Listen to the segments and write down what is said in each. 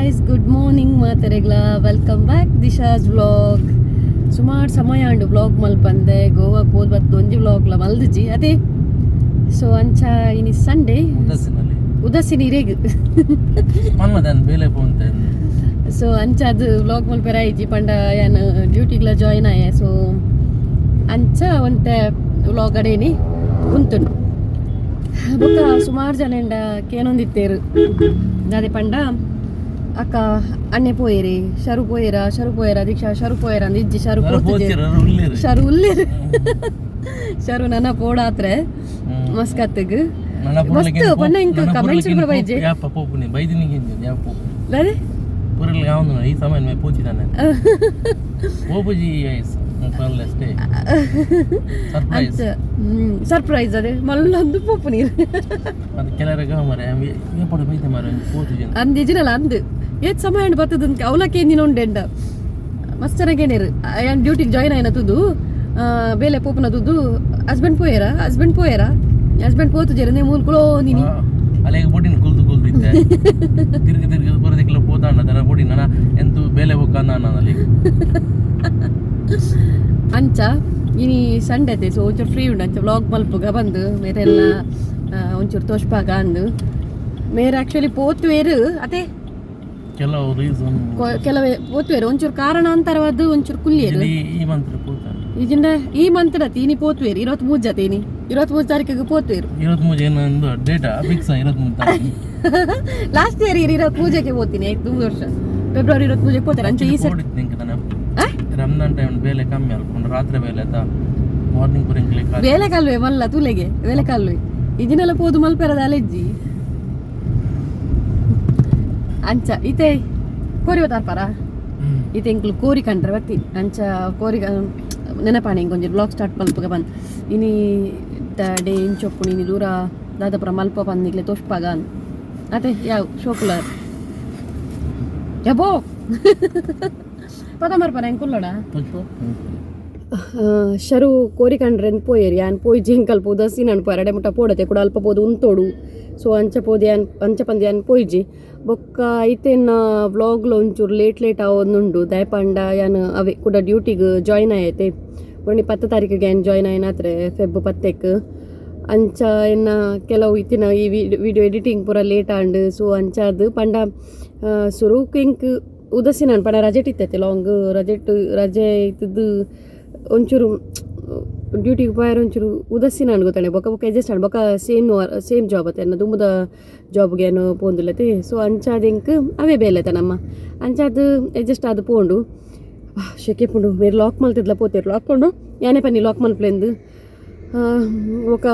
Guys, good morning ಮಾತೆರೆಗ್ಲ. Welcome back Disha's vlog. ಸುಮಾರು ಸಮಯ ಆಂಡು vlog ಮಲ್ಪಂದೆ. ಗೋವಾಕ್ ಪೋದು ಬತ್ತು ಒಂಜಿ ವ್ಲಾಗ್ಲ ಮಲ್ದಿಜಿ ಅದೇ. ಸೊ ಅಂಚ ಇನಿ ಸಂಡೇ. ಉದಾಸೀನಲ್ಲಿ. ಉದಾಸಿನ ಇರೆಗ್. ಮನ್ಮದನ್ ಬೇಲೆ ಪೋಂತೆ. ಸೊ ಅಂಚ ಅದು ವ್ಲಾಗ್ ಮಲ್ಪೆರ ಆಯ್ಜಿ. ಪಂಡ ಯಾನ್ ಡ್ಯೂಟಿಗ್ಲ ಜಾಯ್ನ್ ಆಯೆ. ಸೊ ಅಂಚ ಒಂತೆ ವ್ಲಾಗ್ ಅಡೇನಿ ಉಂತುಂಡು. ಬೊಕ್ಕ ಸುಮಾರು ಜನ ಎಂಡ ಕೇನೊಂದಿತ್ತೇರು, ದಾದೆ ಪಂಡ, ಅಕ್ಕ ಅಣ್ಣೆ ಪೋಯೇರಿ, ಶರು ಪೋಯೇರ, ಶರು ಪೋಯೇರ, ದೀಕ್ಷಾ ಶರು ಪೋಯೇರ ಅಂದ್. ಇಜ್ಜಿ, ಶರು ಪೋತುಜೆರ್. ಉಲ್ಲೇರು. ಶರು ಉಲ್ಲೇರು. ಶರು ನನ್ನ ಪೋಡಾತ್ರೆ ಮಸ್ಕತ್ಗ್. ಮಸ್ತ್ ಪಂಡ ಇಂಕ್ comments ಕೂಡ ಬೈಜೆ. ಯಾಪ ಪೋಪುನಿ ಬೈದಿನಿ ಗಿಂಜಿ ಯಾಪ ಪೋಪು. ದಾದೆ? ಪುರಲ್ ಯಾವಂದು ಈ ಸಮಯ ಮೇ ಪೋಚಿದಾನೆ ಪೋಪುಜಿ ಐಸ್ ಅಷ್ಟೇ ಸರ್ಪ್ರೈಸ್. ಅಂಚ ಸರ್ಪ್ರೈಸ್ ಅದೇ ಮಲ್ಲೊಂದು ಪೋಪು ನೀರು. ಅದು ಕೆಲವರಿಗೆ ಮರೆ ಏಪಡು ಬೈತೆ ಮಾರೆ ಪೋತುಜಿ. ಅಂದಿಜಿನಲ್ಲ ಅಂದ್ ಏತ್ ಸಮಯ ಅಂಡ್ ಬತ್ತದ ಅವಲಕ್ಕೆ ನೀನು ಉಂಡೆಂಡ. ಮಸ್ತ್ ಚೆನ್ನಾಗೇನೇರು. ಯಾನ್ ಡ್ಯೂಟಿಗೆ ಜಾಯ್ನ್ ಆಯ್ನ ತುದು, ಬೇಲೆ ಪೋಪುನ ತುದು, ಹಸ್ಬೆಂಡ್ ಪೋಯೇರಾ, ಹಸ್ಬೆಂಡ್ ಪೋಯೇರಾ, ಹಸ್ಬೆಂಡ್ ಪೋತುಜೆರ್ ನೇ ಮೂಲ್ ಕುಲೋ ನೀನಿ. ಅಲೆಗ್ ಬೊಡಿನ ಕುಲ್ದು ಕುಲ್ದು ಇತ್ತೆ ತಿರ್ಗಿ ತಿರ್ಗಿ ಬರೋದಿಕ್ಲ ಪೋತಾಂಡ ತನ ಬೊಡಿ ನನ ಎಂತು ಬೇಲೆ ಬೊಕ್ಕ ಅಂದ ಅಲ್ಲಿ. ಅಂಚ ಇನಿ ಸಂಡೆ ಅತೆ, ಸೊ ಒಂಚೂರು ಫ್ರೀ ಉಂಡು. ಅಂಚ ವ್ಲಾಗ್ ಮಲ್ಪುಗ ಬಂದು ಮೇರೆಲ್ಲ ಒಂಚೂರು ತೋಷ್ಪಾಗ ಅಂದು. ಮೇರೆ ಆಕ್ಚುಲಿ ಪೋತುವೇರು ಅತೆ. ಕೆಲವು ರೀಸನ್. ಕೆಲವೇ ಪೋತುವೇರು, ಒಂಚೂರು ಕಾರಣಾಂತರವಾದ ಒಂಚೂರು ಕುಲ್ಲಿಯರು. ಈ ಮಂತ್ರ ಪೋತಾನೆ. ಈಜಿಂದ ಈ ಮಂತ್ ತೀನಿ ಪೋತುವೇರು, 23 ಜತೇನಿ, 23 ತಾರೀಕಿಗೆ ಪೋತುವೇರು. 23 ಏನೊಂದು ಡೇಟಾ ಫಿಕ್ಸ್ 23 ತಾರೀಕು. ಲಾಸ್ಟ್ ಇಯರ್ 23ಕ್ಕೆ ಪೋತೀನಿ ಆಯ್ತು. 3 ವರ್ಷ ಫೆಬ್ರವರಿ 23ಕ್ಕೆ ಪೋತಾರೆ. ಅಂಚ ಈ ಸರ್ ಪೋಡಿತ್ತು ನಿಂಗೆ ತಾನೆ. ಆ? ರಂಜಾನ್ ಟೈಮ್ ಬೇಲೆ ಕಮ್ಮಿ ಅಲ್ಕೊಂಡು ರಾತ್ರಿ ಬೇಲೆ ಆತ ಮಾರ್ನಿಂಗ್ ಪುರಿಂಗ್ಲಿ. ಬೇಲೆ ಕಲ್ವೆ ಮಲ್ಲ ತುಲೆಗೆ ಬೇಲೆ ಕಲ್ವೆ ಇದಿನೆಲ್ಲ ಪೋದು ಮಲ್ಪೆರದ ಅಲೆಜ್ಜಿ. ಅಂಚ ಇತೆ ಕೋರಿ ತಾರ್ಪಾರ. ಇತೆ ಎಂಕ್ಲು ಕೋರಿ ಕಂಡ್ರೆ ಬತ್ತಿ. ಅಂಚ ಕೋರಿ ನೆನಪಾಣೆ ಇಂಕೊಂಜಿ ವ್ಲಾಗ್ ಸ್ಟಾರ್ಟ್ ಮಲ್ಪುಗ ಬಂದ್. ಇನಿ ಡೇ ಇಂಚೊಪ್ಪು ಇನಿ ದೂರ ದಾದಪುರ ಮಲ್ಪ ಪಂದಿಗ್ಲೆ ತೋಷ್ಪಾಗ ಅಂದ್. ಅತೆ ಯಾವ ಶೋಕುಲ ಯಬೋ ಪದ ಮರ್ಪನ ಎಂಕುಲ್ಲಡ. ಶರು ಕೋರಿ ಕಂಡ್ರೆ ಪೋಯೇರಿ. ಯಾನ್ ಪೋಯಿ ಜಿಂಕಲ್ಪ ಉದಾಸೀನ ಅನ್ಪು ಅರಡೆ ಮುಟ್ಟ ಪೋಡತೆ ಕೂಡ ಅಲ್ಪ ಪೋದು ಉಂತೋಡು. ಸೊ ಅಂಚ ಪೋದು ಯಾನ್ ಅಂಚ ಪಂದ್ ಯಾನ್ ಪೋಯಿಜಿ. ಬೊಕ್ಕ ಐತೆನ್ನ ವ್ಲಾಗ್ಲ ಒಂಚೂರು ಲೇಟ್ ಲೇಟ್ ಆವೊಂದುಂಡು. ದಾಯಪಂಡ ಯಾನ್ ಅವೆ ಕೂಡ ಡ್ಯೂಟಿಗೆ ಜಾಯ್ನ್ ಆಯತೆ. ಬೊಣಿ 10 ತಾರೀಕಿಗೆ ಯಾನ್ ಜಾಯ್ನ್ ಆಯ್ನಾತ್ರೆ, ಫೆಬ್ 10ಕ್ಕೆ. ಅಂಚ ಎನ್ನ ಕೆಲವು ಇತ್ತಿನ ಈ ವಿಡಿಯೋ ಎಡಿಟಿಂಗ್ ಪೂರ ಲೇಟ್ ಆಂಡ್. ಸೊ ಅಂಚ ಅದು ಪಂಡ ಸುರುಕು ಎಂಕ್ ಉದಾಸೀನ ಪಂಡ ರಜೆಟ್ ಇತ್ತೈತೆ, ಲಾಂಗ್ ರಜೆಟ್. ರಜೆ ಇತ್ತದ್ದು ಒಂಚೂರು ಡ್ಯೂಟಿಗೆ ಪೋಯರ್ ಒಂಚೂರು ಉದಾಸೀನ ಅನ್ಗೋತಾನೆ. ಬೊಕ ಬೊಕ ಅಡ್ಜಸ್ಟ್ ಆಂಡ್. ಬೊಕ same same job ಅತ್ತೆ ಎನ್ನ ದುಂಬುದ ಜಾಬ್ಗೆ ಏನು ಪೋಂದುಲ್ಲತೆ. ಸೊ ಅಂಚಾದ ಎಂಕ್ ಅವೇ ಬೇಲೆ ನಮ್ಮ ಅಂಚಾದ ಅಡ್ಜಸ್ಟ್ ಆದ್ ಪೋಂಡು. ಶೆಕೆ ಪುಂಡು. ಬೇರೆ ಲಾಕ್ ಮಲ್ತಿದ್ಲ ಪೋತೇರು. ಲಾಕ್ ಕೊಂಡು ಯಾನೆ ಪನ್ನಿ ಲಾಕ್ ಮಲ್ಪ್ಲೆಂದು. ಬೊಕ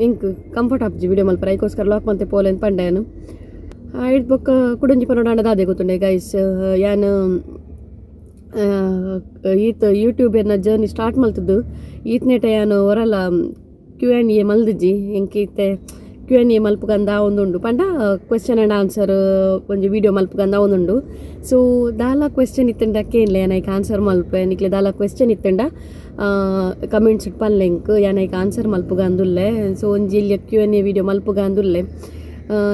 ಎಂಕ್ ಕಂಫರ್ಟ್ ಆಪ್ಜಿ ವಿಡಿಯೋ ಮಲ್ಪರ. ಐಕೋಸ್ಕರ ಲಾಕ್ ಮಲ್ತೆ ಪೋಲೆಂದು ಪಂಡ ಯಾನು. ಐಡ್ ಬೊಕ್ಕ ಕುಡೊಂಜಿ ಪನೊಡಾಂಡ ದಾದೆ ಗೊತ್ತುಂಡೆ ಗೈಸ್, ಯಾನ್ ಈತ್ ಯೂಟ್ಯೂಬ್ ಎನ್ನ ಜರ್ನಿ ಸ್ಟಾರ್ಟ್ ಮಲ್ತದ್ದು ಈತ್ನೇಟ ಯಾನ್ ಒರಲ Q and A ಮಲ್ದಿಜಿ. ಎಂಕ್ ಇತ್ತೆ Q and A ಮಲ್ಪುಗಂದ ಒಂದುಂಡು. ಪಂಡ question and answer ಒಂಜಿ ವಿಡಿಯೋ ಮಲ್ಪುಗಂದ ಒಂದುಂಡು. ಸೊ ದಾಲ ಕ್ವೆಶ್ಚನ್ ಇತ್ತಂಡ ಕೇನ್ಲೆ, ಯಾನ್ ಐಕ್ ಆನ್ಸರ್ ಮಲ್ಪೆ. ನಿಕ್ಲೆ ದಾಲ ಕ್ವೆಶ್ಚನ್ ಇತ್ತಂಡ ಕಮೆಂಟ್ಸ್ ಪನ್ಲೆ ಎಂಕ್, ಯಾನ್ ಐಕ್ ಆನ್ಸರ್ ಮಲ್ಪುಗ ಅಂದುಲ್ಲೆ. ಸೊ ಒಂಜಿ ಇಲ್ಲಿ Q N A video ಮಲ್ಪುಗ ಅಂದುಲ್ಲೆ.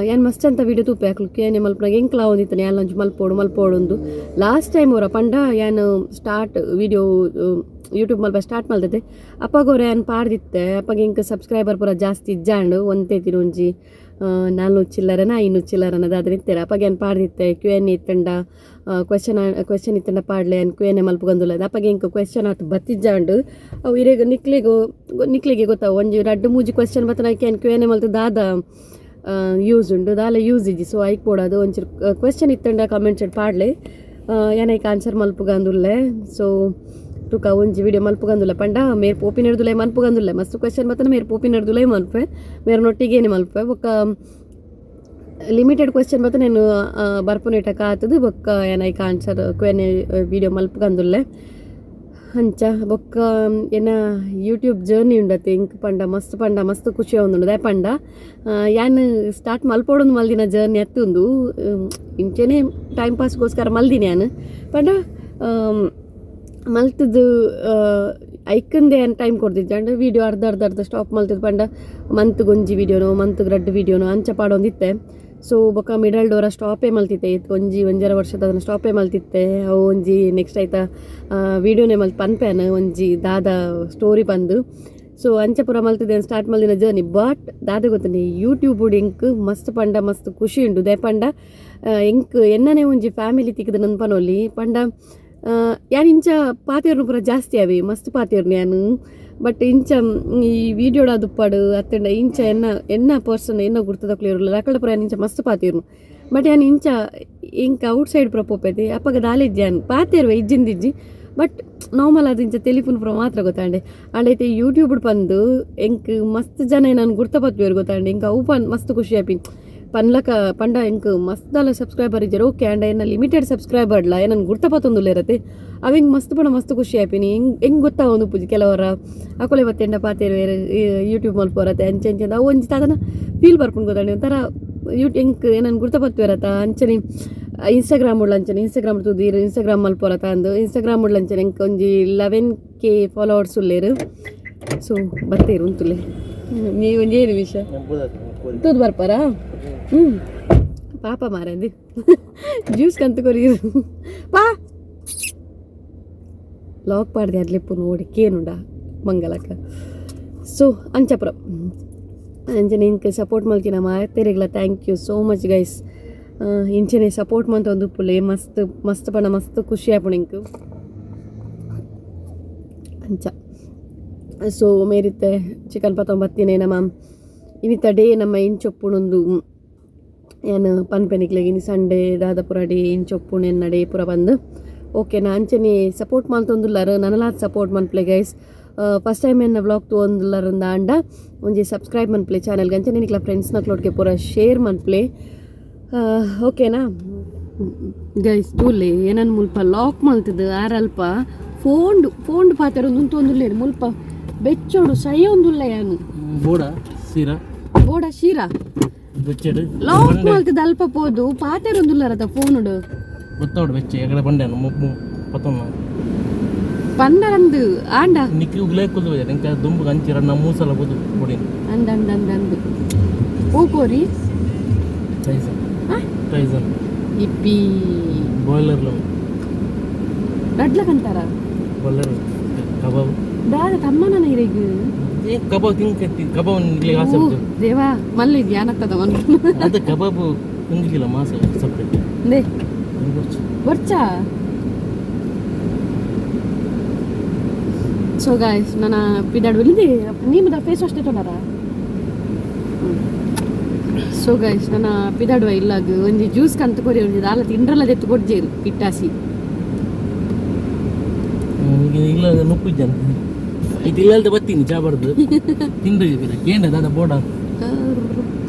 ಯಾನ್ ಮಸ್ತ್ ಅಂತ ವಿಡಿಯೋ ತೂಪೆ ಅಕ್ಲು Q N A ಮಲ್ಪುನಾಗ. ಎಂಕ್ಲಾ ಒಂದಿತ್ತನೆ ಯಾನ್ ಒಂಜಿ ಮಲ್ಪೋಡು ಮಲ್ಪೋಡು ಉಂದು. ಲಾಸ್ಟ್ ಟೈಮ್ ಅವರ ಪಂಡ ಯಾನ್ start video YouTube ಮಲ್ಪ ಸ್ಟಾರ್ಟ್ ಮಲ್ತದೆ ಅಪ್ಪಗೋರ ಯಾನ್ ಪಾಡ್ದಿತ್ತೆ. ಅಪ್ಪಗೆ ಎಂಕ್ ಸಬ್ಸ್ಕ್ರೈಬರ್ ಪೂರ ಜಾಸ್ತಿ ಇಜ್ಜಾಂಡು. ಒಂತೆ ಒಂಜಿ 400 ಚಿಲ್ಲರನ 500 ಚಿಲ್ಲರನ ದಾದ ಇತ್ತೆರ್. ಅಪ್ಪಗೆ ಯಾನ್ ಪಾಡ್ದಿತ್ತೆ, ಕ್ಯೂ ಎನ್ ಇತ್ತಂಡ ಕ್ವೆಶನ್ ಕ್ವೆಶನ್ ಇತ್ತಂಡ ಪಾಡ್ಲೆ, ಯಾನ್ Q N A ಮಲ್ಪುಗಂದುಲ್ಲ. ಅಪ್ಪಗೆ ಎಂಕ್ ಕ್ವೆಶನ್ ಆತ್ ಬತ್ತಿಜ್ಜಾಂಡು. ಅವು ಇರೆಗ್ ನಿಕ್ಲೆಗ್ ನಿಕ್ಲೆಗೆ ಗೊತ್ತಾವು. ಒಂಜಿ ರಡ್ಡ್ ಮೂಜಿ ಕ್ವೆಶನ್ ಬತ್ತನ ಯಾನ್ Q N A ಮಲ್ತು ದಾದ ಯೂಸ್ ಉಂಡು? ದಾಲ ಯೂಸ್ ಇಜ್ಜಿ. ಸೊ ಐಕ್ ಬೋಡಾದ್ ಒಂಚೂರು ಕ್ವೆಶನ್ ಇತ್ತಂಡ ಕಮೆಂಟ್ಸ್ ಪಾಡ್ಲೆ, ಯಾನ್ ಐಕ್ ಆನ್ಸರ್ ಮಲ್ಪುಗಂದುಲ್ಲೆ. ಸೊ ತುಕ ಒಂಜಿ ವಿಡಿಯೋ ಮಲ್ಪುಗಂದುಲ್ಲ. ಪಂಡ ಮೇರ್ ಪೋಪಿನರ್ದುಲೈ ಮನ್ಪುಗಂದುಲ್ಲೆ. ಮಸ್ತ್ ಕ್ವೆಶನ್ ಬತ್ತನ ಮೇರ್ ಪೋಪಿನರ್ದುಲೈ ಮಲ್ಪೆ, ಮೇರ್ ನೊಟ್ಟಿಗೇನೆ ಮಲ್ಪೆ. ಬೊಕ್ಕ ಲಿಮಿಟೆಡ್ ಕ್ವೆಶನ್ ಬತ್ತ నేను ಬರ್ಪುನೇಟ ಆತದು. ಬೊಕ್ಕ ಯಾನ್ ಐಕ್ answer Q N A video ಮಲ್ಪುಗಂದುಲ್ಲೆ. ಅಂಚ ಬೊಕ್ಕ ಎನ್ನ ಯೂಟ್ಯೂಬ್ ಜರ್ನಿ ಉಂಡತೆ ಇಂಕ್ ಪಂಡ ಮಸ್ತ್ ಪಂಡ ಮಸ್ತ್ ಖುಷಿ ಆವೊಂದುಂಡು. ದಾಯೆ ಪಂಡ ಯಾನ್ ಸ್ಟಾರ್ಟ್ ಮಲ್ಪೊಡೊಂದು ಮಲ್ದಿನ ಜರ್ನಿ ಅತ್ತುಂದು. ಇಂಚೆನೆ ಟೈಮ್ ಪಾಸ್ಗೋಸ್ಕರ ಮಲ್ದಿನಿ ಯಾನ್. ಪಂಡ ಮಲ್ತುದು ಐಕಂದೆ ಯಾನ್ ಟೈಮ್ ಕೊರ್ದಿಜ್ಜಾಂಡ್. ವಿಡಿಯೋ ಅರ್ಧ ಅರ್ಧ ಅರ್ಧ ಸ್ಟಾಪ್ ಮಲ್ತುದು. ಪಂಡ ಮಂತ್ಗೊಂಜಿ ವಿಡಿಯೋನೋ ಮಂತ್ಗ್ ರಡ್ಡ್ ವಿಡಿಯೋನೋ ಅಂಚ ಪಾಡೊಂದಿತ್ತೆ. ಸೊ ಬೊಕ್ಕ ಮಿಡಲ್ ಡೋರ ಸ್ಟಾಪೇ ಮಲ್ತಿತ್ತೆ ಒಂಜಿ ಒಂಜರ ವರ್ಷದ ಅದನ್ನು ಸ್ಟಾಪೇ ಮಲ್ತಿತ್ತೆ. ಅವು ಒಂಜಿ ನೆಕ್ಸ್ಟ್ ಆಯ್ತಾ ವೀಡಿಯೋನೇ ಮಲ್ತ್ ಪನ್ಪೇನು ಒಂಜಿ ದಾದ ಸ್ಟೋರಿ ಬಂದು. ಸೊ ಅಂಚ ಪೂರ ಮಲ್ತಿದ್ದೆ ಸ್ಟಾರ್ಟ್ ಮಲ್ದಿನ ಜರ್ನಿ. ಬಟ್ ದಾದ ಗೊತ್ತುಂಡು, ಯೂಟ್ಯೂಬ್ ಎಂಕ್ ಮಸ್ತ್ ಪಂಡ ಮಸ್ತ್ ಖುಷಿ ಉಂಡು. ದಾಯೆ ಪಂಡ ಎಂಕ್ ಎನ್ನನೇ ಒಂಜಿ ಫ್ಯಾಮಿಲಿ ತಿಕ್ಕಿದ ನನ್ ಪನೊಲಿ. ಪಂಡ ಯಾನ್ ಇಂಚ ಪಾತೆರ್ನು ಪೂರ ಜಾಸ್ತಿ ಅವೆ ಮಸ್ತ್ ಪಾತೆರ್ನು ಯಾನ್. ಬಟ್ ಇಂಚ ಈ ವೀಡಿಯೋಡ ದುಪ್ಪಾಡು ಅತ್ತಂಡ ಇಂಚ ಎನ್ನ ಎನ್ನ ಪರ್ಸನ್ ಎನ್ನ ಗುರ್ತದಕ್ಲು ಇರಲ್ಲ ಅಕಡ ಪೂರ ಯಾನ್ ಇಂಚ ಮಸ್ತ್ ಪಾತೆರ್ನು. ಬಟ್ ಯಾನ್ ಇಂಚ ಇಂಕ ಔಟ್ ಸೈಡ್ ಪೂರ ಪೋಪೆದೆ ಅಪಗ ದಾಲಿಜ್ಜಿ ಯಾನ್ ಪಾತೆರುವೆ ಇಜ್ಜಿಂದಿಜ್ಜಿ. ಬಟ್ ನಾರ್ಮಲ್ ಅದು ಇಂಚ ಟೆಲಿಫೋನ್ ಪೂರ ಮಾತ್ರ ಗೊತ್ತಾಂಡೆ. ಆಂಡ ಇತ್ತೆ ಯೂಟ್ಯೂಬ್ ಪಂದು ಎಂಕ್ ಮಸ್ತ್ ಜನ ನಾನು ಗುರ್ತ ಪತ್ತುವೆರ್ ಗೊತ್ತಾಂಡೆ. ಎಂಕ್ ಅವು ಪನ್ ಮಸ್ತ್ ಖುಷಿ ಆಪಿ ಪನ್ಲಕ. ಪಂಡ ಎಂಕ್ ಮಸ್ತ್ ದಾಲ ಸಬ್ಸ್ಕ್ರೈಬರ್ ಇಜ್ಜೆರ್ ಓಕೆ, ಆಂಡ ಎನ್ನ ಲಿಮಿಟೆಡ್ ಸಬ್ಸ್ಕ್ರೈಬರ್ಲ ಏನನ್ ಗುರ್ತ ಪತ್ತೊಂದುಲ್ಲೆರತೆ ಅವೆಂಕ್ ಮಸ್ತ್ ಪಂಡ ಮಸ್ತ್ ಖುಷಿ ಆಪಿನಿ. ಎಂಗ್ ಎಂಗ್ ಗೊತ್ತಾವೊಂದು ಉಪ್ಪುಜಿ ಕೆಲವರ ಅಕುಲೆ ಬತ್ತೆಂಡ ಪಾತೆರುವೆರ್ ಯೂಟ್ಯೂಬ್ ಮಲ್ಪುವರತೆ ಅಂಚೆ ಅಂಚೆ. ಅವು ಒಂಜಿ ದಾದನ ಫೀಲ್ ಬರ್ಪುಂಡು ಗೊತ್ತಾಂಡೆ ಒಂಥರ. ಎಂಕ್ ಏನನ್ ಗುರ್ತ ಪತ್ತುವೆರತ. ಅಂಚನೆ ಇನ್ಸ್ಟಾಗ್ರಾಮ್ ಉಳ್ಳ ಅಂಚನೆ ಇನ್ಸ್ಟಾಗ್ರಾಮ್ ತೂದು ಇನ್ಸ್ಟಾಗ್ರಾಮ್ ಮಲ್ಪುವರತ ಅಂದು ಇನ್ಸ್ಟಾಗ್ರಾಮ್ ಉಳ್ಳ ಅಂಚನೆ ಎಂಕ್ ಒಂಜಿ 11K followers ಉಲ್ಲೇರು. ಸೊ ಬತ್ತೇರು ಉಂತುಲೆ ನೀವು ಒಂಜೇ ನಿಮಿಷ ತೂದು ಬರ್ಪಾರಾ. ಪಾಪ ಮಾರಂದಿ ಜ್ಯೂಸ್ ಕಂತು ಕೊರಿಯರು ಪಾ ಲಾಕ್ ಪಾಡ್ದೆ ಅರ್ಲಿಪ್ಪು ನೋಡಿ ಕೇನುಂಡ ಮಂಗಲಕ್ಕ. ಸೊ ಅಂಚಪುರ ಅಂಚನೆ ಇಂಕ್ ಸಪೋರ್ಟ್ ಮಲ್ತಿನ ಮಾತೆರೆಗ್ಲ thank you so much guys. ಇಂಚನೆ ಸಪೋರ್ಟ್ ಮಂತೊಂದು ಉಪ್ಪುಲೆ. ಮಸ್ತ್ ಮಸ್ತ್ ಪಂಡ ಮಸ್ತ್ ಖುಷಿ ಆಪುಂಡು ಎಂಕ್ ಅಂಚ. ಸೊ ಮೇರಿತ್ತೆ ಚಿಕನ್ ಪತ್ತೊಂಬತ್ತಿನೇ ನಮ್ಮ ಇನ್ನಿತ್ತ ಡೇ ನಮ್ಮ ಇಂಚೊಪ್ಪುಣೊಂದು ಯಾನ್ ಪನ್ಪೆನಿಕ್ಲೆಗ್ ಇನಿ ಸಂಡೇ ದಾದ ಪೂರ ಡೇ ಇಂಚೊಪ್ಪುಣು ಎನ್ನ ಡೇ ಪೂರ ಬಂದು. ಓಕೆನಾ? ಅಂಚನೆ ಸಪೋರ್ಟ್ ಮಲ್ತೊಂದುಲ್ಲರ್ ನನಲಾತ್ ಸಪೋರ್ಟ್ ಮನ್ಪುಲೆ ಗೈಸ್. ಫಸ್ಟ್ ಟೈಮ್ ಎನ್ನ ವ್ಲಾಗ್ ತೂವೊಂದುಲ್ಲರ್ ಆಂಡ ಒಂಜಿ ಸಬ್ಸ್ಕ್ರೈಬ್ ಮನ್ಪುಲೆ ಚಾನಲ್ಗೆ. ಅಂಚನೆ ನಿಕ್ಲ ಫ್ರೆಂಡ್ಸ್ನಕ್ಲೊಟ್ಟಿಗೆ ಪೂರ ಶೇರ್ ಮನ್ಪುಲೆ, ಓಕೆನಾ ಗೈಸ್? ತೂಲೆ ಏನನ್ ಮುಲ್ಪ ಲಾಕ್ ಮಲ್ತದು ಆರಲ್ಪ ಫೋನ್ಡ್ ಫೋನ್ಡ್ ಪಾತೆರ ಉಂತೊಂದುಲ್ಲೇರು. ಮುಲ್ಪ ಬೆಚ್ಚೋಡು ಸೈಯೊಂದುಲ್ಲ ಯಾನು. ಬೋಡ ಸೀರಾ. ಬೋಡ ಶೀರಾ. ಬೆಚ್ಚಡು. ಲಾಕ್ ಮಲ್ತದ ಅಲ್ಪ ಪೋದು ಪಾತೆರೊಂದುಲ್ಲರತ ಫೋನುಡು. ಗೊತ್ತೋಡು ಬೆಚ್ಚ ಎಗಡೆ ಬಂಡೆ ಮುಪ್ಪು ಪತ್ತೊಂದು. ಪನ್ನರಂದು ಆಂಡ. ನಿಕ್ಕಿ ಉಗ್ಲೇ ಕುಲ್ದು ಇಂಕ ದುಂಬು ಅಂಚಿರ ನಮ್ಮ ಮೂಸಲ ಬುದು ಪೊಡಿ. ಅಂದ ಅಂದ ಅಂದ ಅಂದು ಓ ಕೋರಿ. ಟೈಸನ್. ಟೈಸನ್. ಇಪ್ಪಿ. ಬಾಯ್ಲರ್. ರಡ್ಲಕಂತಾರ. ಬಾಯ್ಲರ್ ಕಬಾಬ್. ದಾದ ತಮ್ಮನ ಇರೆಗ್. ಏ ಕಬಾಬ್ ತಿಂಕ ಕಬಾಬ್ ನಿಕ್ಲೆ ಆಸೆ. ಓ, ದೇವಾ ಮಲ್ಲ ಧ್ಯಾನತ್ತದ ಮನ್. ಅದು ಕಬಾಬ್ ತಿಂಗಿಲ್ಲ ಮಾಸ ಸಪ್ರೇಟ್. ನೇ ಬರ್ಚಾ. ಸೊ ಗಾಯ್ಸ್, ನನ್ನ ಪಿದಾಡ್ ಬಂದಿದ್ದೆ ನಿಮ್ಮದ ಫೇಸ್ ವಾಶ್ ತೊಗೊಂಡಾರ. ಸೊ ಗಾಯ್ಸ್, ನನ್ನ ಪಿದಾಡುವ ಇಲ್ಲಾಗ ಒಂಜಿ ಜ್ಯೂಸ್ ಕಂತು ಕೊರಿ. ಒಂಜಿ ದಾಲ ತಿಂಡ್ರಲ್ಲ ದೆತ್ತು ಕೊಡ್ಜೇರು ಪಿಟ್ಟಾಸಿ. ಇಲ್ಲ ನುಪ್ಪು ಇದ್ದಾನೆ ಇದು ಇಲ್ಲಲ್ದ ಬತ್ತೀನಿ ಚಾ ಬರ್ದು ತಿಂದು ಕೇಂದ್ರ ದಾದ ಬೋಡ.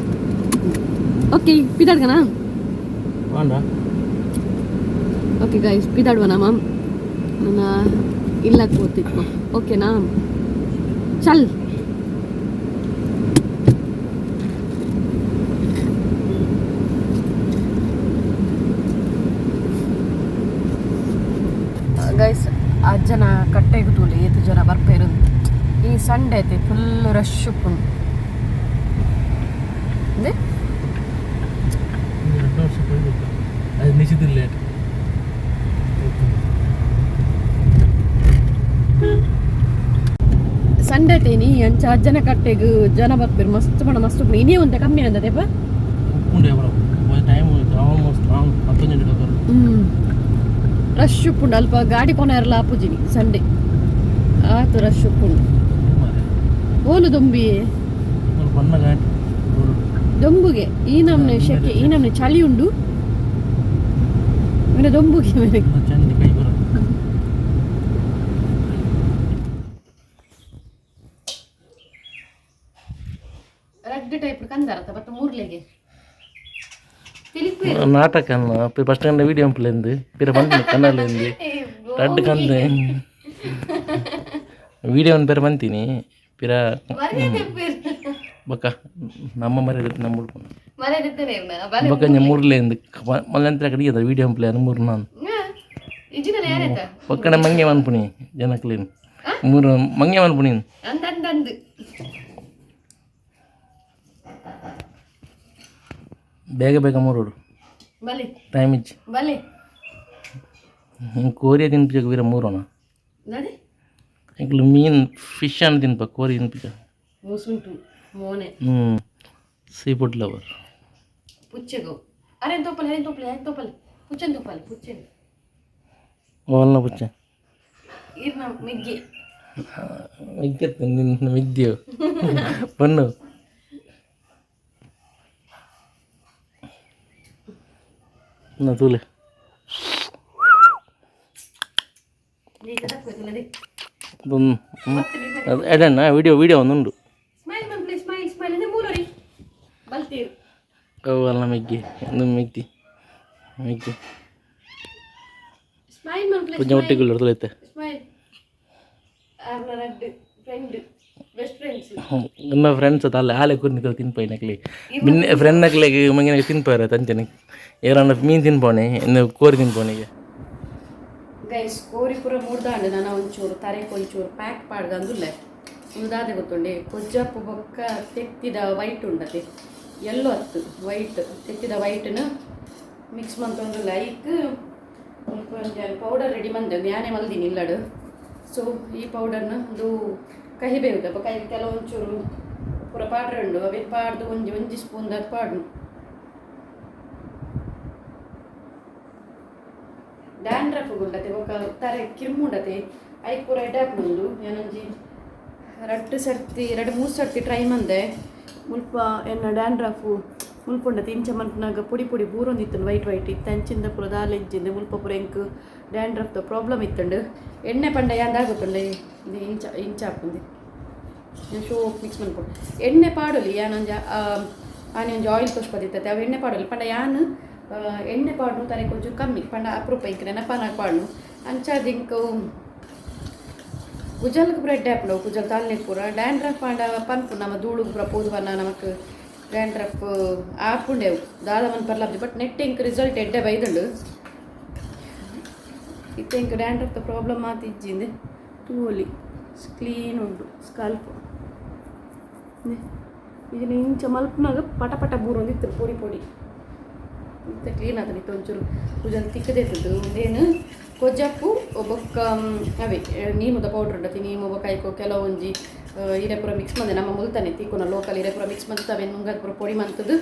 ಓಕೆ, ಪಿದಾಡ್ಗನಾ? ವಾಂಡ. ಓಕೆ ಗಾಯ್ಸ್, ಪಿದಾಡುವ ಮ್ಯಾಮ್. ನನ್ನ ಇಲ್ಲಕ್ಕೆ ಓದ್ತಿತ್ತು. ಓಕೆನಾ? ಚಲ್. ಗೈಸ್, ಅಜ್ಜನ ಕಟ್ಟೆಗೆ ತೂಲೆ ಏತು ಜನ ಬರ್ಪೇರು. ಈ ಸಂಡೇ ಐತೆ, ಫುಲ್ ರಶ್ ಉಪ್ಪುಂಡು. ಅಂದೆ. 2 ವರ್ಷ ಅದು ನಿಶ್ಚಿತ ಲೇಟ್. ಸಂಡೇ ತೇನಿ ಅಂಚ ಅಜ್ಜನ ಕಟ್ಟೆಗ್ ಜನ ಬರ್ಪೇರು ಮಸ್ತ್ ಪಂಡ ಮಸ್ತ್ ಉಪ್ಪುಂಡು. ಇನೇ ಒಂತೆ ಕಮ್ಮಿ ಅಂದತೆಪ್ಪ. ಉಪ್ಪುಂಡು ಟೈಮ್ ಆಲ್ಮೋಸ್ಟ್ 10 ಗಂಟೆ. ರಶ್ ಉಪ್ಪುಂಡು. ಅಲ್ಪ ಗಾಡಿ ಕೊನೆಯರ್ಲ ಆಪುಜಿನಿ ಸಂಡೇ, ಆತು ರಶ್ ಉಪ್ಪುಂಡು. ಓಲು ದೊಂಬಿ. ಬಣ್ಣ ಗಾಡಿ. ದೊಂಬುಗೆ ಈ ನಮ್ನೆ ಶೆಕೆ, ಈ ನಮ್ನೆ ಚಳಿ ಉಂಡು. ಇನ್ನು ದೊಂಬುಗೆ ಮೇಲೆ. ಚಂಡಿ ಕೈ ಬರ. ರಡ್ಡ್ ಟೈಪ್ ಕಂದರತ್ತ ಬತ್ತ ಮೂರ್ಲೆಗೆ. ನಾಟಕ ಅನ್ನ ಫಸ್ಟ್ ಗಂಡ ವೀಡಿಯೋ ಅಂಪ್ಲೇಂದು ಪಿರ ಬಂದು ಕನ್ನಡಲೇಂದು ರಡ್ಡ್ ಕಂದೆ ವೀಡಿಯೋ ಒಂದು ಬೇರೆ ಬಂತೀನಿ ಪಿರ ಬೊಕ್ಕ ನಮ್ಮ ಮರೆ ನಮ್ಮ ಉಳ್ಕೊಂಡು ಬೊಕ್ಕ ಇಂಜ ಮೂರ್ಲೇಂದು ಮಲ್ಲಂತ್ರ ಕಡೆ ಅದ ವೀಡಿಯೋ ಅಂಪ್ಲೆ ಮೂರು ನಾನು ಒಕ್ಕಡೆ ಮಂಗೆ ಮನ್ಪುಣಿ ಜನಕ್ಲೇನು ಮೂರು ಮಂಗೆ ಮನ್ಪುಣಿ. ಅಂದಂದಂದು. ಬೇಗ ಬೇಗ ಮೂರೋಡು. ಬಲೆ. ಟೈಮ್ ಇಚ್ಚಿ. ಬಲೆ. ಹಿಂಗೆ ಕೋರಿಯ ತಿನ್ಪಿಜ ವೀರ ಮೂರೋಣ. ನಡಿ. ಎಂಕ್ಲು ಮೀನು ಫಿಶ್ ಅನ್ನು ತಿನ್ಪ, ಕೋರಿ ತಿನ್ಪಿಜ. ಮೂಸುಂಟು ಮೋನೆ. ಹ್ಞೂ, sea food lover. ಪುಚ್ಚೆಗು ಅರೆ ತೋಪಲೆ, ಅರೆ ತೋಪಲೆ, ಅರೆ ತೋಪಲೆ, ಪುಚ್ಚನ್ ತೋಪಲೆ, ಪುಚ್ಚೆನ್. ಓಲ್ನ ಪುಚ್ಚೆ? ಇರ್ನ ಮಿಗ್ಗಿ. ಮಿಗ್ಗತ್ತೆ ನಿನ್ನ ಮಿಗ್ದಿಯು ಬಣ್ಣು. ನಾ ತೂಲೆ. ಎಡಣ್ಣ ವಿಡಿಯೋ ವಿಡಿಯೋ ಒಂದುಂಡು. ಸ್ಮೈಲ್ ಮನ್ಪ್ಲೆ, ಸ್ಮೈಲ್ ಸ್ಮೈಲ್ ಅಂದ್ರೆ ಮೂಲರಿ ಬಲ್ತೀರು. ಅವು ಅಲ್ಲ ಮಿಗ್ಗಿ, ಒಂದು ಮಿಗ್ದಿ ಮಿಗ್ಗಿ. ಸ್ಮೈಲ್ ಮನ್ಪ್ಲೆ. కొంచెం ಒಟ್ಟಿಗೆ ತುಲೈತೆ. ಸ್ಮೈಲ್. ಆರ್ನ ರಡ್ಡ್ friend, best friends. ನಿಮ್ಮ ಫ್ರೆಂಡ್ಸ್ ಅಲ್ಲ, ಆಲೆ ಕೂರ್ನಿಕಲ್ ತಿನ್ಪಾಯಿ ನಕ್ಲಿ ಮಿನ್ನೆ ಫ್ರೆಂಡ್ ನಕ್ಲೆಗ್ ಮಂಗಿನ ತಿನ್ಪಾರ ತಂಚನೆ ಏರನ್ನ ಮೀನು ತಿನ್ಪೋಣೆ ಇನ್ನು ಕೋರಿ ತಿನ್ಪೋಣಿಗೆ. ಗೈಸ್, ಕೋರಿ ಪೂರ ಮೂಡ್ದಾಂಡ್. ನಾನು ಒಂಚೂರು ತರೆಕ್ ಒಂಚೂರು ಪ್ಯಾಕ್ ಪಾಡ್ಗಂದುಲ್ಲೆ. ಒಂದು ದಾದೆ ಗೊತ್ತುಂಡೆ? ಕೊಜ್ಜಪ್ಪು ಬೊಕ್ಕ ತೆತ್ತಿದ ವೈಟ್ ಉಂಡತೆ, ಎಲ್ಲೋ ಅತ್ತು ವೈಟ್, ತೆತ್ತಿದ ವೈಟ್ನ ಮಿಕ್ಸ್ ಮಂತೊಂದುಲ್ಲ. ಐಕ್ ಪೌಡರ್ ರೆಡಿ ಮಂದೆ, ಯಾನೆ ಮಲ್ದಿನಿ ಇಲ್ಲಡು. ಸೊ ಈ ಪೌಡರ್ನ ಒಂದು ಕಹಿ ಬೇವುದ ಬೊಕ್ಕ ಐಕ್ ಕೆಲವೊಂಚೂರು ಪೂರ ಪಾಡ್ರೆ ಉಂಡು. ಅವೇನು ಪಾಡ್ದು ಒಂಜಿ ಒಂಜಿ ಸ್ಪೂನ್ ದಾತ್ ಪಾಡು. ಡ್ಯಾಂಡ್ರಫ್ ಗುಂಡತೆ ಬೊಕ್ಕ ತರೆ ಕಿರ್ಮುಂಡತೆ, ಐಕ್ ಪೂರ ಎಡ್ಡೆ ಆಪುಂಡು. ಯಾನೊಂಜಿ ರಡ್ಡ್ ಸರ್ತಿ, ರಡ್ಡ್ ಮೂರು ಸರ್ತಿ ಟ್ರೈ ಮಂದೆ. ಮುಲ್ಪ ಎನ್ನ ಡ್ಯಾಂಡ್ರಫು ಮುಲ್ಪುಂಡತೆ, ಇಂಚ ಮನ್ಪುನಾಗ ಪೊಡಿ ಪೊಡಿ ಬೂರೊಂದಿತ್ತುಂಡು, ವೈಟ್ ವೈಟ್ ಇತ್ತು. ಅಂಚಿಂದ ಪೂರ ದಾಲ ಇಜ್ಜಿಂದ ಮುಲ್ಪ ಪೂರ ಎಂಕ್ ಡ್ಯಾಂಡ್ರಫ್ದ ಪ್ರಾಬ್ಲಮ್ ಇತ್ತುಂಡು. ಎಣ್ಣೆ ಪಂಡ ಯಾಂದಾಗುತ್ತುಂಡೆ, ಇದು ಇಂಚ ಇಂಚ ಆಪುಂಡು. ಶೋ ಮಿಕ್ಸ್ ಮನ್ಪೊಡು. ಎಣ್ಣೆ ಪಾಡೊಲಿ. ಯಾನೊಂಜಿ ಆನಿ ಒಂಜಿ ಆಯಿಲ್ ತೋಷ್ಪದಿತ್ತತೆ, ಅವು ಎಣ್ಣೆ ಪಾಡೊಲಿ. ಪಂಡ ಯಾನ್ ಎಣ್ಣೆ ಪಾಡ್ನು ತರೆ ಕೊಂಚ ಕಮ್ಮಿ. ಪಂಡ ಅಪರೂಪ ಇಂಕ್ ನೆನಪಾನಾಗ ಪಾಡ್ನು. ಅಂಚಾದ್ ಇಂಕ್ ಕುಜಲ್ಗ್ ಬ್ರೆಡ್ ಆಪುಂಡು, ಕುಜಲ್ ತಾಲ್ನೆ ಪೂರ. ಡ್ಯಾಂಡ್ರಫ್ ಪಂಡ ಪನ್ಪು ನಮ್ಮ ಧೂಳುಗ್ ಪೂರ ಪೋದು ಪನ್ನ ನಮಕ್ ಡ್ಯಾಂಡ್ರಫ್ ಆಪುಂಡೆವು ದಾದ ಮನ್ಪರ್ಲ. ಬಟ್ ನೆಟ್ ಇಂಕ್ ರಿಸಲ್ಟ್ ಎಡ್ಡೆ ಬೈದುಂಡು. ಇತ್ತೆ ಇಂಕ್ ಡ್ಯಾಂಡ್ರಫ್ ಪ್ರಾಬ್ಲಮ್ ಮಾತ ಇಜ್ಜಿಂದು. ತೂವೊಲಿ, ಕ್ಲೀನ್ ಉಂಡು ಸ್ಕಾಲ್ಪ್. ಇದನ್ನ ಇಂಚ ಮಲ್ಪುನಾಗ ಪಟ ಪಟ ಬೂರೊಂದಿತ್ತು ಪೊಡಿ ಪೊಡಿ. ಇತ್ತೆ ಕ್ಲೀನ್ ಆತನ. ಇತ್ತೆ ಒಂಚೂರು ಕುಜಲ್ ತಿಕ್ಕದೇತದ್ದು. ಉಂದೇನು ಕೊಜ್ಜಪ್ಪು ಬೊಕ್ಕ ಅವೇ ನೀಮುದ ಪೌಡ್ರ್ ಉಂಡತಿ, ನೀಮು ಬೊಕ್ಕ ಐಕು ಕೆಲವೊಂಜಿ ಇರೆ ಪೂರ ಮಿಕ್ಸ್ ಮಂದೆ. ನಮ್ಮ ಮುಲ್ತಾನೆ ತಿಕ್ಕುನ ಲೋಕಲ್ ಇರೆ ಪೂರ ಮಿಕ್ಸ್ ಮಂತ್ ಅವೇನು ನುಂಗದ ಪೂರ ಪೊಡಿ ಮಂತದ್ದು.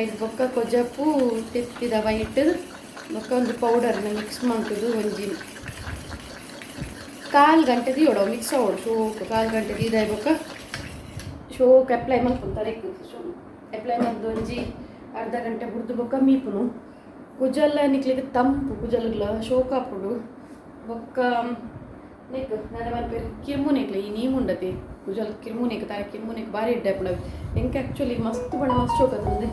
ಐದು ಬೊಕ್ಕ ಕೊಜ್ಜಪ್ಪು, ತೆತ್ತಿದ ವೈಟ್ ಬೊಕ್ಕ ಒಂದು ಪೌಡರ್ನ ಮಿಕ್ಸ್ ಮಂತದ್ದು. ಒಂಜಿ ಕಾಲು ಗಂಟೆ ದೀಯೋಡು, ಮಿಕ್ಸ್ ಆವೊಡು ಶೋಕ್. ಕಾಲು ಗಂಟೆ ದೀದಾಯ್ ಬೊಕ್ಕ ಶೋಕ್ ಅಪ್ಲೈ ಮಲ್ಪುನು ತರೆಕ್. ಅಪ್ಲೈ ಮಲ್ದು ಒಂಜಿ ಅರ್ಧ ಗಂಟೆ ಬುಡ್ದು ಬೊಕ್ಕ ಮೀಪುನು. ಕುಜಲ್ ನಿಕ್ಲಿಗ್ ತಂಪು, ಕುಜಲ್ಗ್ಲ ಶೋಕ ಆಪುಂಡು. ಬೊಕ್ಕ ನೆಕ್ ದಾದ ಪನ್ಪೆರ್, ಕಿರ್ಮುನೆಕ್ಲ ಈ ನೀಮುಂಡತಿ ಕುಜಲ್ ಕಿರ್ಮುನೆಕ್, ತರೆ ಕಿರ್ಮುನೆಕ್ ಬಾರಿ ಎಡ್ಡೆ ಆಪುಂಡು. ಎಂಕ್ ಆ್ಯಕ್ಚುಲಿ ಮಸ್ತ್ ಪಂಡ ಮಸ್ತ್ ಶೋಕ ಆತುಂಡು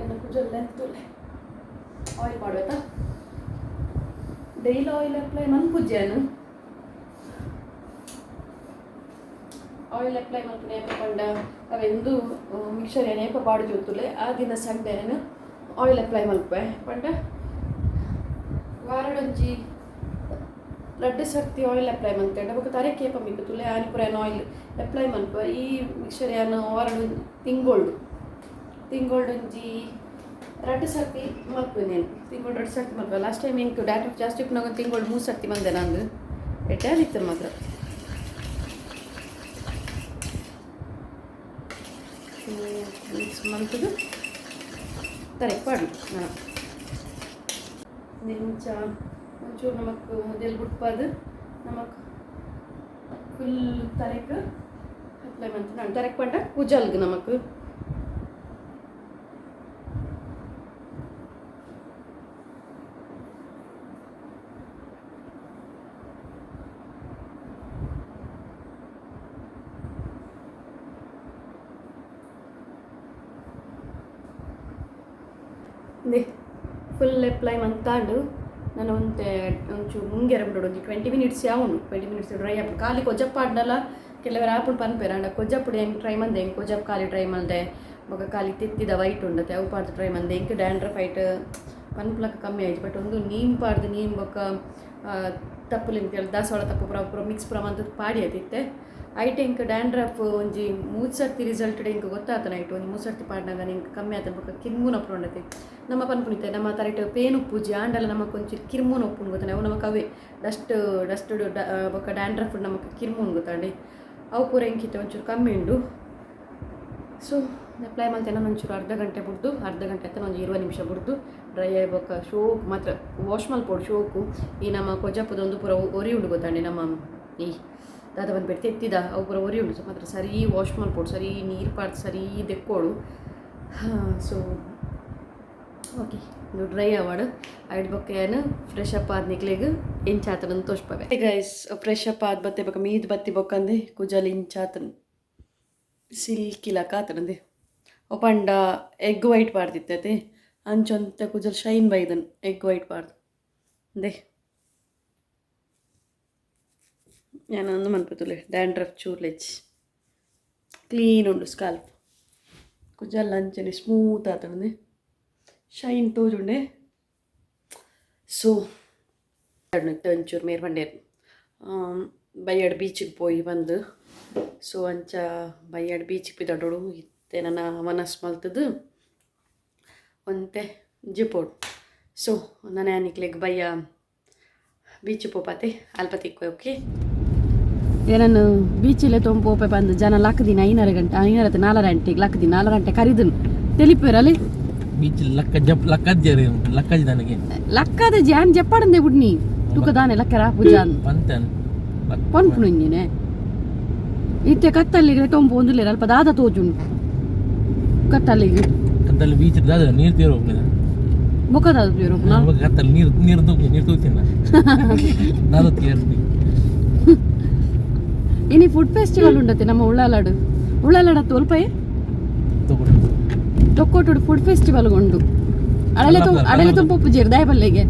ಎನ್ನ ಕುಜಲ್. ತೂಲೆ, ಆಯಿಲ್ ಪಾಡ್ವೆತ. Daily oil apply ಮನ್ಪುಜ್ಜಿ ಯಾನ್. ಆಯಿಲ್ ಅಪ್ಲೈ ಮಲ್ಪುನ ಏಪ ಪಂಡ ಅವೆಂದು ಮಿಕ್ಸರ್ ಏನ್ ಏಪ ಪಾಡು ಜೋತುಲೆ, ಆ ದಿನ ಸಂಡೆ ಯಾನ್ ಆಯಿಲ್ ಅಪ್ಲೈ ಮಲ್ಪೆ. ಪಂಡ ವಾರಡೊಂಜಿ ರಡ್ಡ್ ಸರ್ತಿ ಆಯಿಲ್ ಅಪ್ಲೈ ಮಲ್ತೇಂಡ ಬೊಕ ತರೆಕ್ ಏಪ ಮೀಪು ತುಲೆ, ಆನಿ ಪೂರ ಯಾನ್ ಆಯಿಲ್ ಅಪ್ಲೈ ಮಲ್ಪ. ಈ ಮಿಕ್ಸರ್ ಯಾನ್ ವಾರಡ್ ತಿಂಗೊಳ್ಡು ತಿಂಗೊಳ್ಡೊಂಜಿ ರಡ್ಡ್ ಸರ್ತಿ ಮಲ್ಪುನಿ. ಯಾನ್ ತಿಂಗೊಳ್ಡು ರಡ್ಡ್ ಸರ್ತಿ ಮಲ್ಪೆ. ಲಾಸ್ಟ್ ಟೈಮ್ ಎಂಕ್ ಡ್ಯಾಂಡ್ರಫ್ ಜಾಸ್ತಿ ಉಪ್ಪುನಗ ತಿಂಗೊಳ್ಡು ಮೂರು ಸರ್ತಿ ಮಂದೆ ನಂದು. ಎಡ್ಡೆ ಆದಿತ್ತು ಮಾತ್ರ. ಮಿಕ್ಸ್ ಮಂತುದು ತರೆಕ್ ಪಾಡ್ಲು. ನನ ಇಂಚ ಒಂಚೂರು ನಮಕ್ ಮುದೆಲ್ ಬುಡ್ಪಾದ್ ನಮಕ್ ಫುಲ್ ತರೆಕ್ ಅಪ್ಲೈ ಮಂತ್. ನಾನು ತರೆಕ್ ಪಂಡ ಕುಜಲ್ಗ್ ನಮಕ್. ಇಂದೆ ಫುಲ್ ಅಪ್ಲೈ ಮಂತಾಂಡು. ನಾನು ಒಂತೆ ಒಂಚೂರು ಮುಂಗೆರ ಬಿಡೋಡು. ಒಂಜಿ 20 ಮಿನಿಟ್ಸ್ ಯಾವುಂಡು, 20 ಮಿನಿಟ್ಸ್ ಡ್ರೈ ಆಪುಂಡು. ಖಾಲಿ ಕೊಜ್ಜಪ್ಪ ಆಡ್ನಲ ಕೆಲವರು ಆಪುಂಡು ಪನ್ಪೆರ್. ಆಂಡ ಕೊಜ್ಜಪ್ಪುಡು ಎಂಕ್ ಟ್ರೈ ಮಂದೆ. ಎಂಕ್ ಕೊಜ್ಜಪ್ಪ ಖಾಲಿ ಟ್ರೈ ಮಲ್ದೆ, ಬೊಕ ಖಾಲಿ ತೆತ್ತಿದ ವೈಟ್ ಉಂಡತೆ ಅವು ಪಾಡ್ದು ಟ್ರೈ ಮಂದೆ. ಎಂಕ್ ಡ್ಯಾಂಡ್ರಫ್ ಐಟ್ ಪನ್ಪುಲಕ ಕಮ್ಮಿ ಆಯ್ತು. ಬಟ್ ಒಂದು ನೀಮ್ ಪಾಡ್ದು, ನೀಮ್ ಬೊಕ್ಕ ತಪ್ಪುಲಿಂತ ದಾಸವಾಳ ತಪ್ಪು ಪೂರ ಪೂರ ಮಿಕ್ಸ್ ಪೂರ ಮಂತುದು ಪಾಡಿ ಆತಿತ್ತೆ. ಐಟ್ ಎಂಕ್ ಡ್ಯಾಂಡ್ರಫ್ ಒಂಜಿ ಮೂಜಿ ಸರ್ತಿ ರಿಸಲ್ಟ್ ಎಂಕ್ ಗೊತ್ತಾತನ. ಐಟ್ ಒಂಜಿ ಮೂಜಿ ಸರ್ತಿ ಪಾಡ್ನಾಗ ಎಂಕ್ ಕಮ್ಮಿ ಆತನ. ಬೊಕ್ಕ ಕಿರ್ಮುನ ಉಪ್ಪುಂಡತೆ ನಮ್ಮ ಪನ್ಪುನಿತ್ತೆ ನಮ್ಮ ತರೆಟ್ ಪೇನ್ ಉಪ್ಪುಜಿ ಆಂಡಲ ನಮಕ್ ಒಂಚೂರು ಕಿರ್ಮುನ ಉಪ್ಪುಂಡು ಗೊತ್ತಾನೆ. ಅವು ನಮಕ್ ಅವೇ ಡಸ್ಟ್ ಡಸ್ಟ್ ಬೊಕ್ಕ ಡ್ಯಾಂಡ್ರಫ್ ನಮಕ್ ಕಿರ್ಮುನ್ ಗೊತ್ತಾಂಡೆ. ಅವು ಪೂರ ಎಂಕಿತ್ತೆ ಒಂಚೂರು ಕಮ್ಮಿ ಉಂಡು. ಸೊ ಅಪ್ಲೈ ಮಲ್ತೇನೆ ಒಂಚೂರು ಅರ್ಧ ಗಂಟೆ ಬುಡ್ದು, ಅರ್ಧ ಗಂಟೆ ಆಯ್ತಾನ ಒಂಜಿ 20 ನಿಮಿಷ ಬುಡ್ದು ಡ್ರೈ ಆಯಿ ಬೊಕ್ಕ ಶೋಕ್ ಮಾತ್ರ ವಾಶ್ ಮಲ್ಪೊಡು ಶೋಕು. ಈ ನಮ್ಮ ಕೊಜಪುದೊಂದು ಪೂರ ಒರಿ ಉಂಡು ಗೊತ್ತಾಂಡೆ. ನಮ್ಮ ಈ ದಾದ ಬಂದ್ಬಿಟ್ಟು ತೆತ್ತಿದ ಅವು ಪೂರ ಒರಿ ಉಂಡು. ಸೊ ಮಾತ್ರ ಸರಿ ವಾಶ್ ಮಲ್ಪೊಡು, ಸರಿ ನೀರು ಪಾಡ್ದು ಸರಿ ದೆಕ್ಕೋಡು. ಸೊ ಓಕೆ, ಇದು ಡ್ರೈ ಆವಾಡು ಐಡ್ ಬೊಕ್ಕ ಏನು ಫ್ರೆಶ್ ಅಪ್ ಆದ್ ನಿಕ್ಲೆಗ್ ಎಂಚಾತನ ತೋಷ್ಪವೆ. ಗೈಸ್, ಫ್ರೆಶ್ ಅಪ್ ಆದ್ ಬತ್ತೆ ಬೊಕ್ಕ ಮೀದ್ ಬತ್ತಿ ಬೊಕ್ಕಂದೆ ಕುಜಲ್ ಇಂಚಾತನ ಸಿಲ್ಕಿ ಲಕ ಆತನಂದೆ. ಓ ಪಂಡ ಎಗ್ ವೈಟ್ ಪಾಡ್ದಿತ್ತತೆ ಅಂಚೊಂತೆ ಕುಜಲ್ ಶೈನ್ ಬೈದನ್ ಎಗ್ ವೈಟ್ ಪಾಡ್ದು ಅಂದೆ. ಯಾನೊಂದು ಮನ್ಪುತ್ತುಲೆ ಡ್ಯಾಂಡ್ರಫ್ ಚೂರ್ಲೆಚ್ ಕ್ಲೀನ್ ಉಂಡು ಸ್ಕಾಲ್ಪ್ ಕುಜಲ್ ಅಂಚನೆ ಸ್ಮೂತ್ ಆತನಂದೆ, ಶೈನ್ ತೋಜುಂಡೆ. ಸೊ ಒಂಚೂರು ಮೇರ್ ಬಂಡೇರು ಬಯ್ಯಾಡ್ ಬೀಚಿಗೆ ಪೋಯಿ ಬಂದು. ಸೊ ಅಂಚ ಬಯ್ಯಾಡ್ ಬೀಚಿಗೆ ಪಿದಡೋಡು ಇತ್ತೆ ನನ್ನ ಮನಸ್ಸು ಮಲ್ತದು ಒಂತೆ ಜಿಪೋಡು. ಸೊ ನಾನು ನಿಕ್ಲೆಗ್ ಬಯ್ಯ ಬೀಚ್ ಪೋಪಾತೆ ಅಲ್ಪ ತಿಕ್ಕು. ಓಕೆ, ಏನನ್ನು ಬೀಚಿಲೆ ತೊಂಬ ಪೋಪೆ ಬಂದು ಜನ ಲಕ್ಕದಿನ 5:30 ಗಂಟೆ 5:30 4 ಗಂಟೆಗೆ ಲಕ್ಕದಿನ 4 ಗಂಟೆ ಕರಿದನು ತಿಳಿಪೇರಲ್ಲಿ. ಬೀಚ್ ಲಕ್ಕ ಜಪ್ ಲಕ್ಕಜ್ಜರಿ ಲಕ್ಕಜ್ ನನಗೆ. ಲಕ್ಕದ ಜಾನ್ ಜಪ್ಪಾಡಂದೆ ಬುಡ್ನಿ ತುಕ ದಾನೆ ಲಕ್ಕರ ಪೂಜಾನ್. ಪಂತನ್. ಪನ್ಪುನು ಇಂಜಿನೆ ಇತ್ತೆ ಕತ್ತಲ್ಲಿಗೆ ತೊಂಬ ಒಂದುಲೇರ ಅಲ್ಪ ದಾದ ತೋಜುಂಡು ಕತ್ತಲ್ಲಿಗೆ. ಕತ್ತಲ್ಲಿ ಬೀಚ್ ದಾದ ನೀರು ತೀರು ಹೋಗ್ಲಿಲ್ಲ. ಬೊಕ್ಕದಾದ ತೀರು. ಕತ್ತಲ್ಲಿ ನೀರು ನೀರು ತೂಕು ನೀರು ತೂತಿನ ದಾದ ತೀರ್ನಿ. ಇನಿ ಫುಡ್ ಫೆಸ್ಟಿವಲ್ ಉಂಡತೆ ನಮ್ಮ ಉಳ್ಳಾಲಾಡು ಉಳ್ಳಾಲಾಡ ತೋಲ್ಪೈ ತೊಕ್ಕೋಟುಡು ಫುಡ್ ಫೆಸ್ಟಿವಲ್ ಉಂಡು. ಅಡಲೆ ತುಂಬ ಅಡಲೆ ತುಂಬ ಉಪ್ಪು ದಾಯ ಬಲ್ಲೆಗೆ.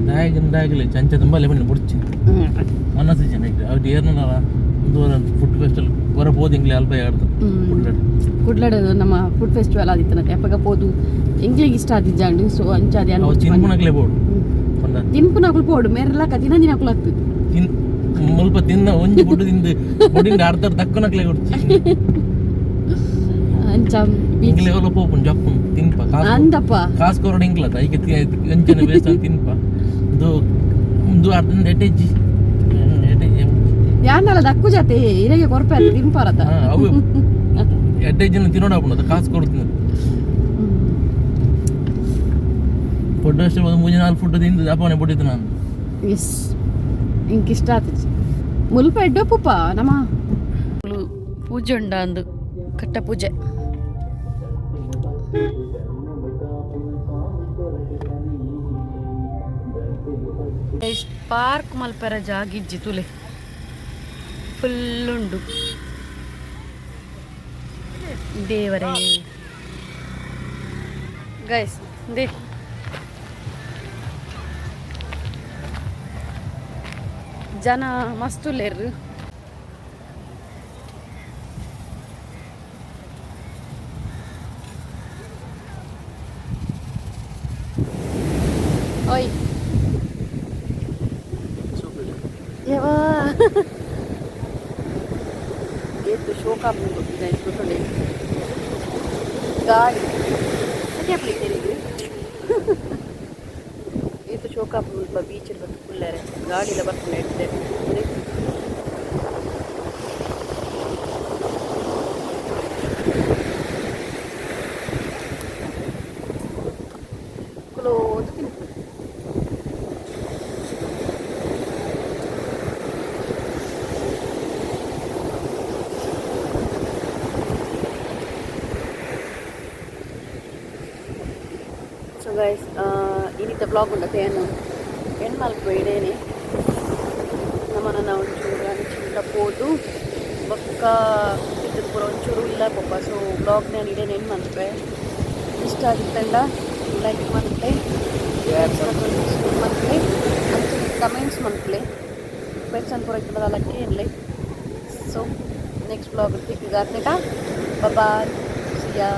ದಾಯಗನ್ ದಾಯಗಲೆ ಚಂಚ ತುಂಬ ಲೆಮನ್ ಬುಡ್ಚಿ ಮನಸ್ಸು ಜನ ಅವ್ರು ಏರ್ನಲ್ಲ ಒಂದು ಫುಡ್ ಫೆಸ್ಟಿವಲ್ ಹೊರ ಪೋದು ಇಂಗ್ಲಿ ಅಲ್ಪ ಯಾರ್ದು. ಕುಡ್ಲಡ್ ನಮ್ಮ ಫುಡ್ ಫೆಸ್ಟಿವಲ್ ಆದಿತ್ತನತೆ ಅಪ್ಪಗ ಪೋದು ಎಂಕ್ಲೆಗ್ ಇಷ್ಟ ಆದಿಜ್ಜಾಂಡ್. ಸೊ ಅಂಚಾದಿ ಅವು ತಿನ್ಪುನಕ್ಲೆ ಬೋಡು ಪಂಡ. ತಿನ್ಪುನಕುಲು ಪೋಡು ಮೇರ್ಲಕ ದಿನ ದಿನಕುಲು ಅತ್ತು. ತಿನ್ ಮುಲ್ಪ ತಿನ್ನ ಒಂಜಿ ಬುಡ್ಡು ತಿಂದು ಬುಡಿಂದ ಅರ್ಧ ತಕ್ಕನಕ್ಲೆ ಕೊಡ್ಚಿ. ಅಂಚ ಬೀಚ್ ಇಂಗ್ಲೆ ಹೊಲ ಪೋಪುನ್ ಜಪ್ಪುನ್ ತಿನ್ಪ ಕಾಸು. ಅಂದಪ್ಪ. ಕಾಸು ಕೊರಡು ಇಂಗ್ಲತ ಐಕೆ ಅಂಚನೆ ವೇಸ್ಟ್ ಅಂತ ತಿನ್ಪ ಇದು ಒಂದು ಅರ್ಧ ಎಟೆಜ್ಜಿ ಎಟೆಜ್ಜಿ. ಯಾನಲ ದಕ್ಕು ಜಾತೆ ಇರೆಗೆ ಕೊರ್ಪೆ ಅತ್ತ ತಿನ್ಪಾರತ. ಅವು ಎಡ್ಡೆಜ್ಜಿನ ತಿನ್ನೋಣ ಅದು ಕಾಸು ಕೊಡ್ತೀನಿ. ಫುಡ್ ಅಷ್ಟೇ ಒಂದು ಮೂರು ನಾಲ್ಕು ಫುಡ್ ತಿಂದು ಅಪ್ಪನೆ ಬಿಟ್ಟಿದ್ದು ನಾನು. ಎಸ್, ಇಂಕ್ ಇಷ್ಟ ಆತಿಜಿ ಮುಲ್ಪ ಎಡ್ಡೊಪ್ಪುಪ ನಮ್ಮ ಪೂಜೆ ಉಂಡ ಅಂದು ಕಟ್ಟ ಪೂಜೆ. ಪಾರ್ಕ್ ಮಲ್ಪೆರ ಜಾಗಿಜ್ಜಿ ತುಲೆ ಫುಲ್ ಉಂಡು ದೇವರೇ. ಗೈಸ್, they ಜನ ಮಸ್ತ್ ಉಲ್ಲೆರ್. ಓಯ್ ಯವಾ ಏತು ಶೋಕ ಗೈಸ್ ಗೊತ್ತುಂಡೆ ಗಾಳಿ ಸರಿ ಅಪ್ಲಿ. ಏತು ಶೋಕ ಮುಲ್ಪ ಬೀಚ್ ಬತ್ತು ಕುಲ್ಲೆರೆ ಗಾಳಿಲ ಬರ್ಪುಂಡು ಎಡ್ಡೆ. ಕುಲೋದು ತಿನ್ಪು. ಸೊ ಗೈಸ್, ಇನ್ನಿತ ಬ್ಲಾಗ್ ಉಂಡತೆ ಏನು ಎಂಡ್ ಮಲ್ಪು ಇಡೇನೆ. ನಮ್ಮನ್ನ ಒಂಚೂರು ಅಂಚಿಂತ ಪೋದು ಬೊಕ್ಕ ಇದ್ದದ್ದು ಪೂರ ಒಂಚೂರು ಇಲ್ಲ ಪೊಪ್ಪ. ಸೊ ಬ್ಲಾಗ್ ನಾನು ಇಡೇನೆ ಎಂಡ್ ಮಲ್ಪೆ. ಇಷ್ಟ ಆಗಿತ್ತಂಡ ಲೈಕ್ ಮಲ್ಪೆ, ಮಲ್ಪೆ, ಅಂಚನೆ ಕಮೆಂಟ್ಸ್ ಮಲ್ಪಲೆ, ಕ್ವೆಶನ್ ಪೂರ ಇತ್ತದಲ್ಲ ಕೇಳಲೆ. ಸೊ ನೆಕ್ಸ್ಟ್ ಬ್ಲಾಗ್ ತಿಕ್ಕಿಗಾತ್ನೇಟ ಬಾಯ್, ಸಿಯಾ.